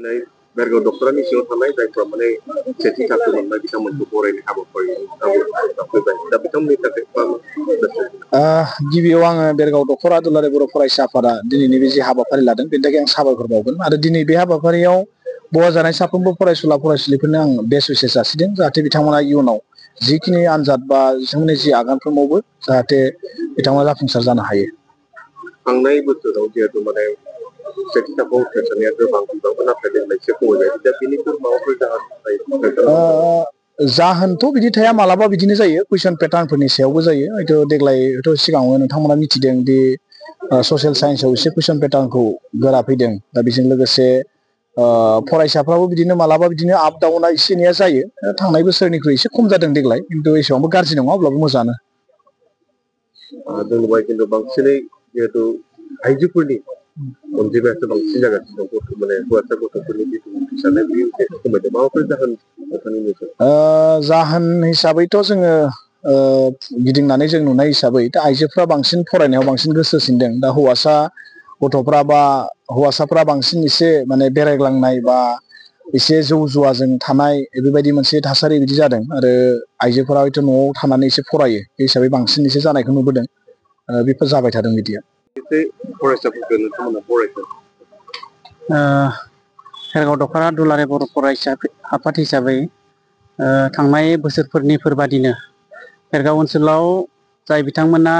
बेरगाव दख'रानि सिङाव थानाय जायफ्रा माने सेथि थाखो मोननाय बिथांमोनखौ बरायनाय हाबाफारि जाफैबाय दा बिथांमोननि थाखाय गिबियाव आङो बेरगाव दख'रा दुलाराय बर' फरायसा आफादा दिनैनि बे जे हाबाफारि लादों बेनि थाखाय आं साबायखर बावगोन आरो दिनै बे हाबाफारियाव बहा जानाय साफ्रोमबो फरायसुला फरायसुलिफोरनो आं बेस्ट उइसेस जासिदों जाहाथे बिथांमोना इयुनाव जिखिनि आनजाद बा बिथांमोननि जि आगानफोर मावो जाहाथे बिथांमोना जाफुंसार जानो हायो। थांनाय बोसोराव जिहेतु माने सेथि थाखोआव उथ्रिसारनाया गोबां बिबांमोन नाथाय देग्लाय एसे खमायबाय दा बेनिफोर माबाफोर जाहोन जाहोनथ' बिदि थाया मालाबा बिदिनो जायो कुइसन पेटार्नफोरनि सायावबो जायो हयथ' देग्लायथ' सिगाङावनो नोंथांमोना मिथिदों दि ससियेल साइन्सआव एसे कुइसन पेटार्नखौ गोरा फैदों दा बेजों लोगोसे फरायसाफ्राबो बिदिनो मालाबा बिदिनो आप डाउनआ एसे एनैया जायो थांनाय बोसोरनिख्रुइ एसे खम जादों देग्लाय खिन्थु एसेबांबो गाज्रि नङा अब्लाबो मोजाङानो। जों नुबाय खिन्थु बांसिनै जिहेतु आइजोफोरनि अनजिमायासो बांसिन जागासिनो दं माने हौवासा गथ'फोरनि जिथु उथ्रिसारनाय बेयो एसे खमायदों माबाफोर जाहोन जाहोन हिसाबैथ' जोङो गिदिंनानै जों नुनाय हिसाबै दा आइजोफ्रा बांसिन फरायनायाव बांसिन गोसो होसिनदों दा हौवासा गथ'फ्रा बा हौवासाफ्रा बांसिन एसे माने बेरायग्लांनाय बा एसे जौ जुवाजों थानाय बेबायदि मोनसे थासारि बिदि जादों आरो आइजोफोरा हयथ' न'आव थानानै एसे फरायो बे हिसाबै बांसिन एसे जानायखौ नुबोदों बेफोर जाबाय थादों बिदिया। फरायसाफोरखौ नोंथांमोना फरायदों बेरगाव दख'रा दुलाराय बर' फरायसा आफाद हिसाबै थांनाय बोसोरफोरनिफोरबादिनो बेरगाव ओनसोलाव जाय बिथांमोना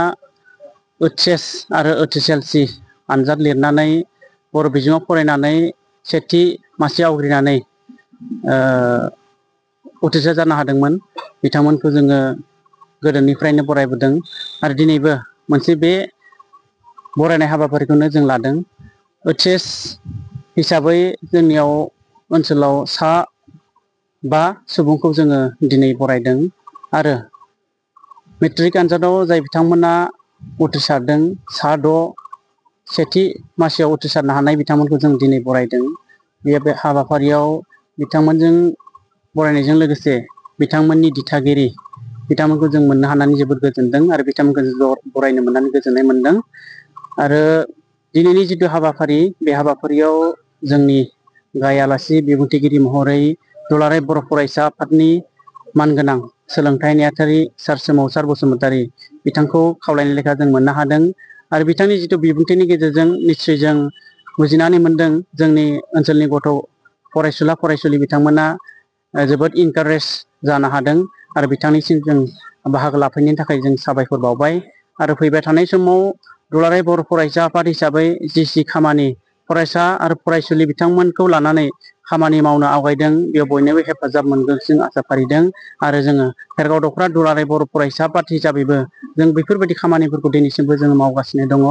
OHS आरो HSLC आनजाद लिरनानै बर' बिजोङाव फरायनानै सेथि मासि आवग्रिनानै उथ्रिसार जानो हादोंमोन बिथांमोनखौ जोङो गोदोनिफ्रायनो बरायबोदों आरो दिनैबो मोनसे बे बरायनाय हाबाफारिखौनो जों लादों। OHS हिसाबै जोंनियाव ओनसोलाव सा 5 सुबुंखौ जोङो दिनै बरायदों आरो मेट्रिक आनजादाव जाय बिथांमोना उथ्रिसारदों सा 6 सेथि मासियाव उथ्रिसारनो हानाय बिथांमोनखौ जों दिनै बरायदों। बे हाबाफारियाव बिथांमोनजों बरायनायजों लोगोसे बिथांमोननि दिथागिरि बिथांमोनखौ जों मोननो हानानै जोबोद गोजोनदों आरो बिथांमोनखौ बरायनो मोननानै गोजोननाय मोनदों आरो दिनैनि जिथु हाबाफारि बे हाबाफारियाव जोंनि गाहाय आलासि बिबुंथिगिरि महरै दुलाराय बर' फरायसा आफादनि मानगोनां सोलोंथाइ नेहाथारि सार सोमावसार बसुमतारी बिथांखौ खावलायनाय लेखा जों मोननो हादों आरो बिथांनि जिथु बिबुंथिनि गेजेरजों निस्सय जों बुजिनानै मोनदों जोंनि ओनसोलनि गथ' फरायसुला फरायसुलि बिथांमोना जोबोद इनकारेज जानो हादों आरो बिथांनिसिम जों बाहागो लाफैनायनि थाखाय जों साबायखर बावबाय आरो फैबाय थानाय समाव दुलाराय बर' फरायसा आफाद हिसाबै जि खामानि फरायसा आरो फरायसुलि बिथांमोनखौ लानानै खामानि मावनो आवगायदों बेयाव बयनोबो हेफाजाब मोनगोन जों आसा फारिदों आरो जोङो बेरगाव दख'रा दुलाराय बर' फरायसा आफाद हिसाबैबो जों बेफोरबायदि खामानिफोरखौ दिनैसिमबो जों मावगासिनो दङ।